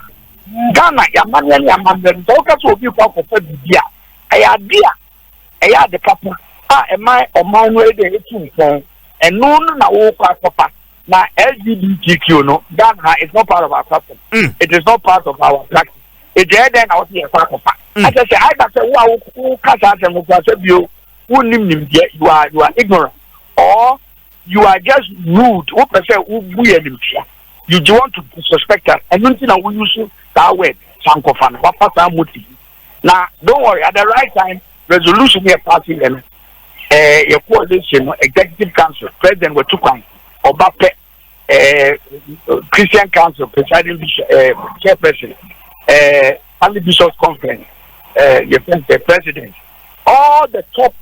Ghana yɛamanneɛ ne amammerɛ no, sɛ woka sɛ obi kɔ akɔfa biribi a, ɛyɛ ade a ɛyɛ ade papa a ɛma ɔman no ɛde ɛtu mpɔn. Ɛno no na wokɔ akɔfa. Na LGBTQ no, Ghana ha, it's not part of our custom. It is not part of our practice. Eti ɛyɛ dɛn na wɔte yɛ kɔ akɔfa? Akyɛ sɛ ayɛ sɛ wo a wo ka saa asɛm no kora sɛ bio wonnim nimdeɛ, you are ignorant or you are just rude. Wopɛ sɛ wobu yɛ nimtia. You just want to disrespect us. Ɛno nti na wo use saa word sankɔfa no, wafa saa motive. Na don't worry, at the right time, resolution yɛ passing yɛ no. Yɛ coalition no executive council president watu kwan ɔba pɛ, Christian Council presiding bishop, chairperson, Catholic Bishops Conference yɛ fɛn sɛ president, all the top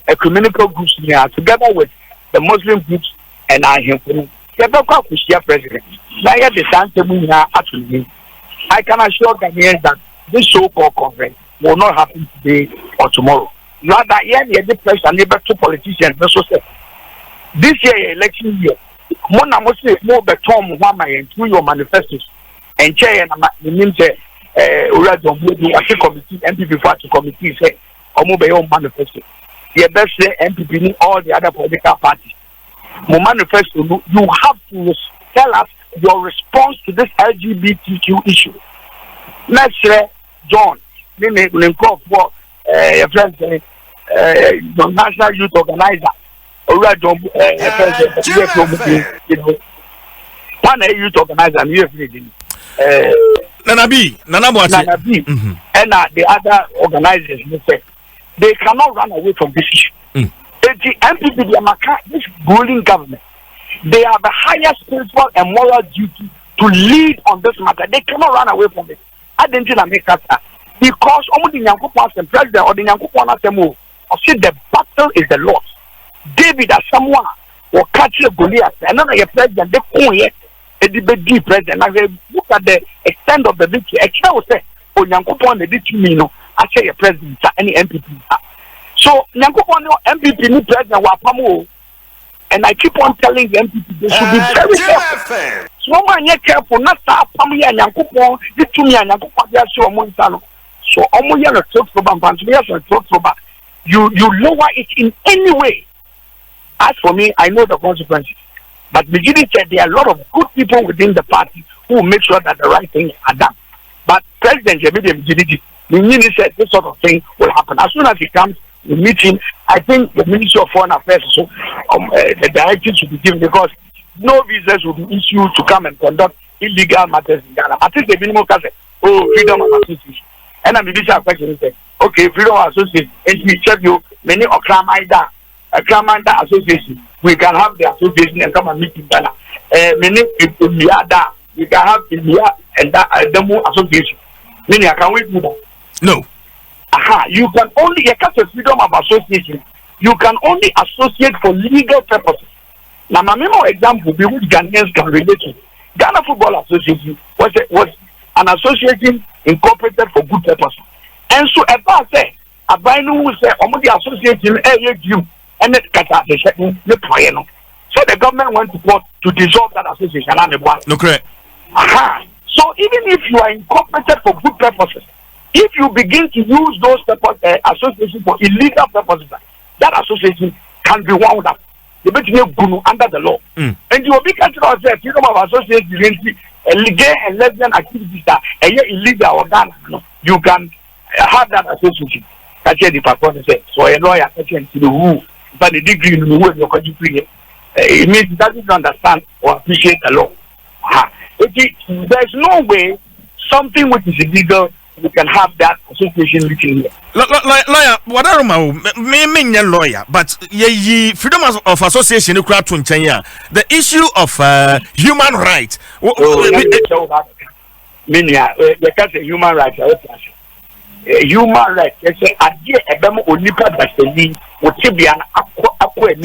ecumenical groups nyinaa together with the Muslim groups and ahemfo no, yɛbɛkɔ akɔhyia president na yɛde saa nsɛm nyinaa ato n'anim. I can assure Ghanaians that this so-called conference will not happen today or tomorrow. Rather, yɛn na yɛde pressure ne bɛto politicians no so sɛ this year yɛ election year. Mo na mo se mo bɛtɔn mo ho ama yɛn through your manifestos. Nkyɛn yɛ na ma menim sɛ Owura John Boadu ate committee, NPP fo ate committee sɛ ɔmo bɛyɛ ɔmo manifesto. Yɛbɛsrɛ NPP ne all the other political parties, mo manifesto no, you have to tell us your response to this LGBTQ issue. Mɛsrɛ John ne ne nkurɔfoɔ, yɛfrɛ n sɛ National Youth Organizer Owura John, yɛfrɛ n sɛ yɛfrɛ ɔmo din wọn na youth organizer no, yɛfrɛ ne din Nana B, Nana Boakye. Nana B ɛna the other organizers no sɛ they cannot run away from this issue. Eti NPP deɛ, maka, this ruling government, they have a higher spiritual and moral duty to lead on this matter. They cannot run away from it. Adi nti na meka saa, because ɔmo de Nyankopɔn asɛm, president ɔde Nyankopɔn asɛm o, ɔsi "The battle is the Lord". David asɛm a wɔka kyerɛ Goliath, ɛno na yɛ president de ko yɛ ɛde bɛdi president. Na hwɛ, look at the extent of the victory. Ɛkyerɛ wo sɛ Onyankopɔn na ɛde tumi no ahyɛ yɛ president nsa ɛne NPP nsa. So Nyankopɔn ne NPP ne president wɔ apam o, and I keep on telling the NPP they should be very careful. So wɔn anyɛ careful na saa apam yi a Nyankopɔn de tumi a Nyankopɔn de ahyɛ wɔn nsa no so, wɔn yɛ no torotoro ba mfa nso yɛ sɛ torotoro ba, you lower it in any way, as for me, I know the consequences. But Mijidi said there are a lot of good people within the party who will make sure that the right things are done. But President Jemide Mijidi said this sort of thing will happen. As soon as he comes, we meet him. I think the Ministry of Foreign Affairs, so the directives should be given because no visas will be issued to come and conduct illegal matters in Ghana. I think the minimum can say, "Oh, freedom of association." And I'm a question say, okay, freedom of association, and we check you, many Okramida, Akramanda Association, we can have the association and come and meet in Ghana. Many Imiada, we can have Imia and that Demo Association. Meaning, can we do that? No. Aha, you can only, you can't say freedom of association. You can only associate for legal purposes. Now, my memo example be which Ghanaians can relate to. Ghana Football Association was an association incorporated for good purpose. And so, ɛba sɛ aban no hu sɛ ɔmo de association ɛyɛ dwum ɛne kasa ahyehyɛ ne pɔyɛ no, so the government went to court to dissolve that association and ebo. No, correct. Aha. So even if you are incorporated for good purposes, if you begin to use those purpose, association for illegal purposes, that association can be wound up. Yɛbɛtumi egu no under the law. Nti obi ka kyerɛ ɔsɛ freedom of association nti gay and lesbian activities a ɛyɛ illegal wɔ Ghana no, you can have that association. Ka kyerɛ nipa kɔ no sɛ sɛ ɔyɛ lawyer, ka kyerɛ nti ne wu nfa ne degree no ne wu ɛni ɔkɔgye firi yɛ. It means he doesn't understand or appreciate the law. Ha, eti there is no way something which is illegal We can have that association meeting here. Lawyer, wadaroma o, me nyɛ lawyer, but yɛyi freedom of association kura to nkyɛn a, the issue of human right. Oh, me nua, yɛka sɛ human right a, wote ase, human right kyerɛ sɛ adeɛ ɛbɛma onipa dasani wo tebea no akɔ anim.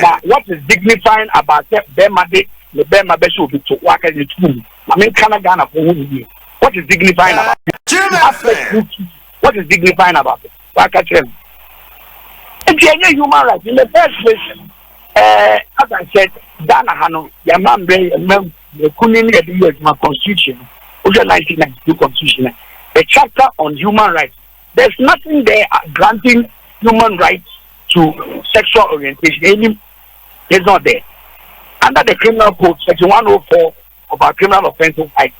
Na what is dignifying about sɛ bɛrima de ne bɛrima bɛhyɛ obi to waka ne tu mu? Ma menka na Ghana fo ho yie. What is dignifying about it? What is dignifying about it? Waka kyerɛ me. Nti ɛnyɛ human right in the first place. As I said, Ghana ha no, yɛma mbrɛ yɛma yɛkuni ne yɛde yɛ adwuma. Constitution no, wohwɛ 1992 constitution, the chapter on human rights, there's nothing there granting human rights to sexual orientation. Any, it's not there. Under the Criminal Code, section 104 of our Criminal Offences Act,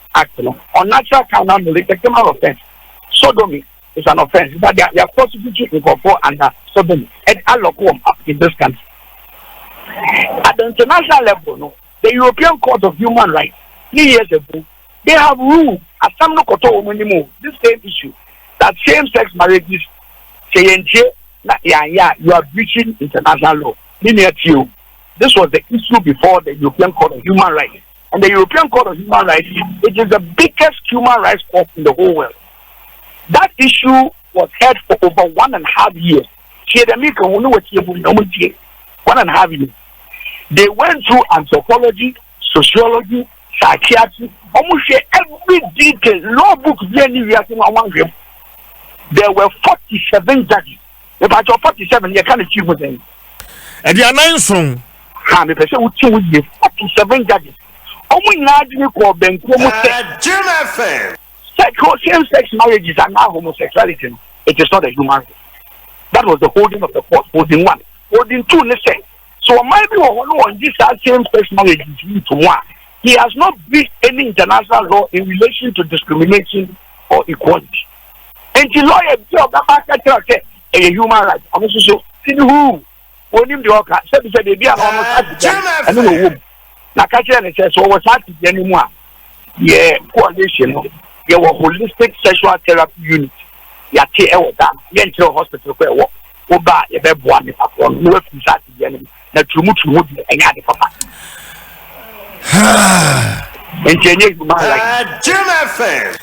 unnatural carnal knowledge is a criminal offence. Sodomy is an offence, but they are prosecuting nkurɔfoɔ under sodomy and a lock wɔn up in this country. At the international level no, the European Court of Human Rights, 3 years ago, they have ruled, asam no kɔtɔ wɔn anim o, this same issue, that same-sex marriages, sɛ yɛntie na yɛanyɛ a, you are breaching international law. Ne nua, tie o, this was the issue before the European Court of Human Rights. And the European Court of Human Rights, it is the biggest human rights court in the whole world. That issue was heard for over 1.5 years. Tie dɛm ika wɔn ne wɔtie mu na wɔn tie 1.5 years. They went through anthropology, sociology, psychiatry. Wɔn hwɛ every detail. Law book bi a ni wiase na wɔn ahwɛ mu. There were 47 judges. Ìbàjọ́ 47 yɛ ka ne chief sɛn? 47. Ha, mepɛ sɛ wotie wo yie. 47 judges. Wɔn nyinaa adwene kɔɔ bɛnkuo mu sɛ sexual same sex marriages and now homosexuality no, it is not a human right. That was the holding of the court, holding one. Holding two ne sɛ, so ɔman bi wɔ hɔ no, wɔn gye saa same sex marriages yi to mu a, he has not breached any international law in relation to discrimination or equality. Nti lawyer bi a ɔbɛba akɛkyerɛ sɛ ɛyɛ human right, ɔno nso so sini huu onim deɛ ɔka. Sɛbi sɛ beebi a ɔno saa ti bia ɛno na ɔwɔ mu na ka kyerɛ ne sɛ sɛ ɔwɔ saa ti bia no mu a, yɛ coalition no, yɛwɔ holistic sexual therapy unit yɛate ɛwɔ Ghana. Yɛnkyerɛ hospital kɔ ɛwɔ woba a, yɛbɛboa nipa korɔ no na wafiri saa ti bia no mu. Na turumu deɛ, ɛnyɛ ade papa, nti ɛnyɛ human right.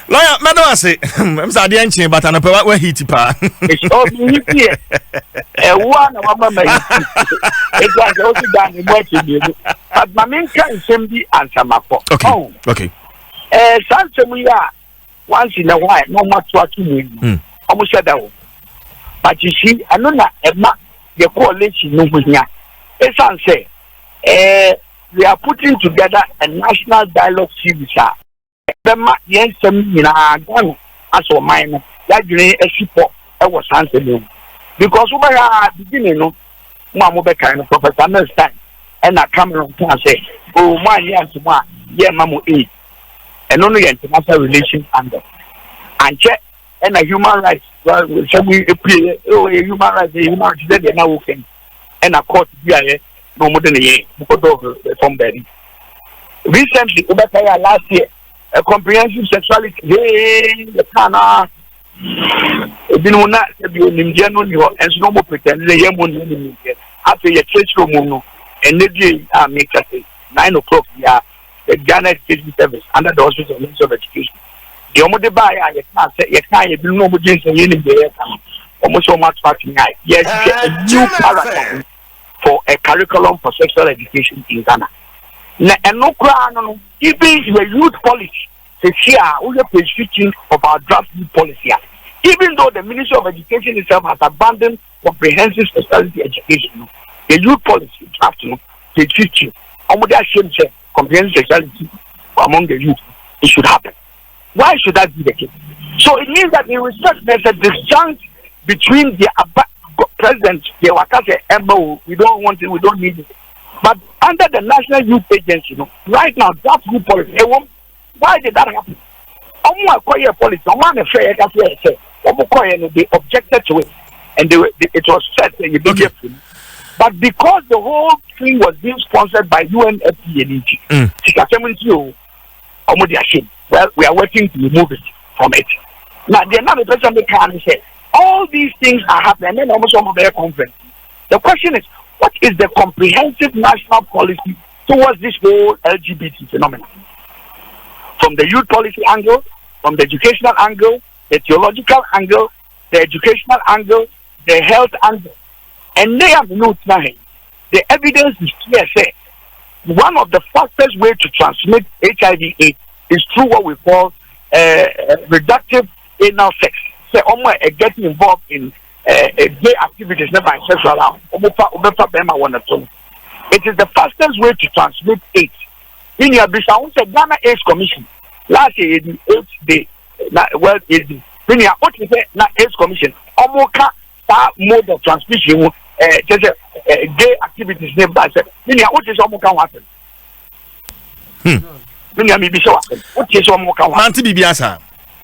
Lawyer, mɛdɔ ase m sɛ adeɛ nkyee bata no pɛ wahiti paa. Ɔmihi tiɛ ɛwoa na wama ma yi etu asɛ wosi Ghana mu akyi mmienu, but ma menka nsɛm bi ansamakɔ. Saa nsɛm yi a once in a while na ɔmo ato ato mu yi, ɔmo hyɛ da o, but you see, ɛno na ɛma yɛ coalition no ho hia, esan sɛ we are putting together a national dialogue series a bɛma yɛn nsɛm nyinaa, Ghana asɛ ɔman no, yɛadwene asi pɔ ɛwɔ saa nsɛm yi mu, because wobɛhwɛ a, beginning no mo a mobɛkae no, Professor Mills time ɛna Cameron kaa sɛ, o, mo anyɛ antom a, yɛmma mo aid. Ɛno no yɛ international relations angle. Ankyɛ ɛna human rights sɛm yi epue. O, yɛ human rights, yɛ human rights sɛ deɛ na wokɛn, ɛna court bi ayɛ na wɔn de ne yɛ mokɔdɔ fam baabi. Recently, wobɛka yɛ a, last year, a comprehensive sexuality hey, yɛka na ebinom na sɛbi onimdeɛ no ni hɔ, ɛnso na wɔn pretend sɛ yɛn mu ni nimdeɛ. Afei yɛkyerɛkyerɛ mu no, ɛnɛ due a meka sɛ 9 o'clock bia, the Ghana Education Service under the office of Minister of Education deɛ, wɔn de baayɛ a yɛka sɛ yɛka yɛ binom na wɔn gye nsɛm yɛn nimdeɛ yɛka no, wɔn sɛ wɔn ato ato nya yɛhwehwɛ a new paradigm for a curriculum for sexual education in Ghana. Na ɛno koraa no, even the youth policy sisi a woyɛ, page 15 of our draft youth policy a, even though the Ministry of Education itself has abandoned comprehensive sexuality education no, the youth policy draft no, page 15, wɔn de ahyɛ mu sɛ comprehensive sexuality among the youth, it should happen. Why should that be the case? So it means that in respect, there's a disjunct between the president deɛ waka sɛ ɛmba o, we don't want it, we don't need it, but under the National Youth Agency no, right now draft youth policy ɛwɔ. Why did that happen? Ɔmo a kɔyɛ policy, ɔmo a na fɛ yɛ ka sɛ sɛ ɔmo kɔyɛ no, they objected to it and it was said say you bɛ yɛ. But because the whole thing was being sponsored by UNFPA nti, sikasɛm nti o, ɔmo de ahyɛ. Well, we are working to remove it. from it. Na deɛ na mepɛ sɛ meka ne sɛ all these things are happening and then almost ɔmo bɛyɛ conference. The question is, what is the comprehensive national policy towards this whole LGBT phenomenon? From the youth policy angle, from the educational angle, the theological angle, the educational angle, the health angle. And they have no time. The evidence is clear, sɛ one of the fastest way to transmit HIV AIDS is through what we call reductive anal sex. Sɛ ɔmo a getting involved in gay activities, ne bisexual a ɔmo fa ɔbɛfa bɛrima wɔ ne to. It is the fastest way to transmit AIDS. In your bisa wɔn sɛ Ghana AIDS Commission last year yɛ di AIDS Day na World AIDS Day. Nua o ti sɛ na AIDS Commission ɔmo ka saa mode of transmission ho kyerɛ sɛ gay activities ne bisexual. Nua o ti sɛ ɔmo ka ho asɛm? Nua mi bi sɛ wa o ti sɛ ɔmo ka ho asɛm? Mante biribi asa.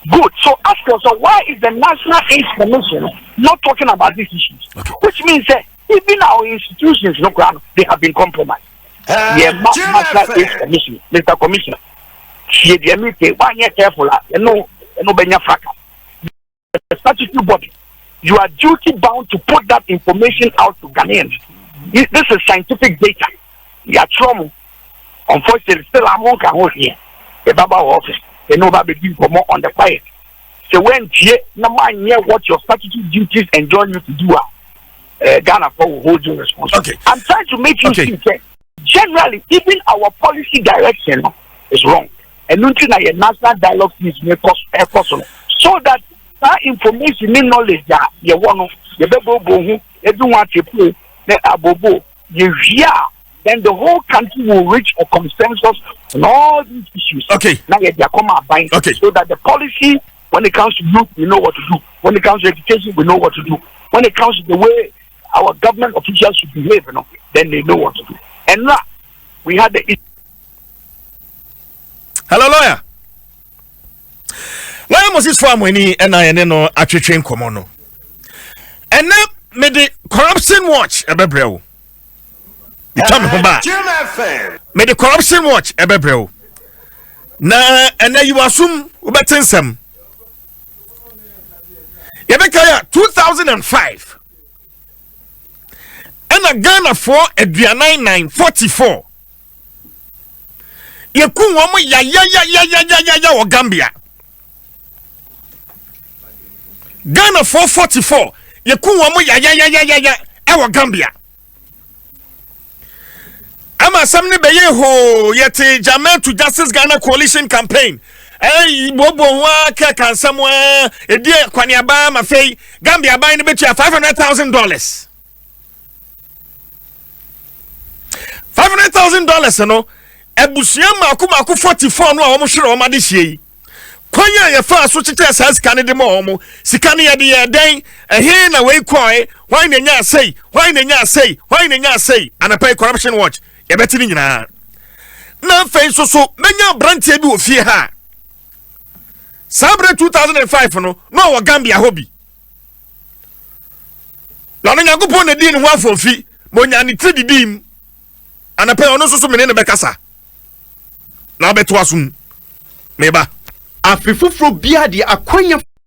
Good. So ask yourself, why is the National AIDS Commission not talking about these issues? Which means that even our institutions, no, they have been compromised. Yeah, National AIDS Commission, Mr. Commissioner, she the MK, why not careful? Benya fracas. The statutory body, you are duty bound to put that information out to Ghanaians. This is scientific data. You are trauma. Unfortunately, still I'm on here. The Baba office. They know about the more on the quiet. So when na man what your statutory duties enjoin you to do, Ghana for will hold you responsible. I'm trying to make you see that generally, even our policy direction is wrong. And nothing like a national dialogue is cost so that that information and knowledge that you want you be you do want to play abobo you hear, then the whole country will reach a consensus on all these issues. Now they are come and bind. So that the policy, when it comes to youth, we know what to do. When it comes to education, we know what to do. When it comes to the way our government officials should behave, then they know what to do. And now we had the issue. Hello, lawyer. Lawyer Moses Foh-Amoaning ɛna yɛne no atwetwe nkɔmɔ no. Ɛnɛ mede Corruption Watch ɛbɛbrɛ wo. Metwa me ho ba. Mede Corruption Watch ɛbɛbrɛ wo. Na ɛnɛ yiwasum wobɛte nsɛm. Yɛbɛka yɛ 2005 ɛna Ghanafoɔ 44 44 yɛku wɔn yayayayayayaya wɔ Gambia. Ghanafoɔ 44 yɛku wɔn yayayayaya ɛwɔ Gambia. Ama asɛm ne bɛyɛ hoo. Yɛte Jammeh to Justice Ghana Coalition campaign ɛyi bobo ho a kɛka nsɛm a ɛdi akwaneaba ma afei Gambia aban no bɛtua $500,000. $500,000 no, abusua mmaako mmaako 44 no a wɔn hwere wɔn adehyie yi, kwan a yɛfa so kyekyɛ saa sika no de ma wɔn, sika no yɛde yɛ dɛn? Ɛhe na wei kɔɛ? Hwan na nya asɛi? Hwan na nya asɛi? Hwan na nya asɛi? Anapa yi Corruption Watch yɛbɛte ne nyinaa. Na afei nso so mɛnya aberanteɛ bi wɔ fie ha. Saa berɛ 2005 no na ɔwɔ Gambia hɔ bi na ɔno Nyankopɔn na dii ne ho afɔmfi ma onya ne tiri didim. Anapa yi ɔno nso so mene ne bɛkasa na wabɛto aso mu. Meba. Afe foforɔ biara deɛ akwanya.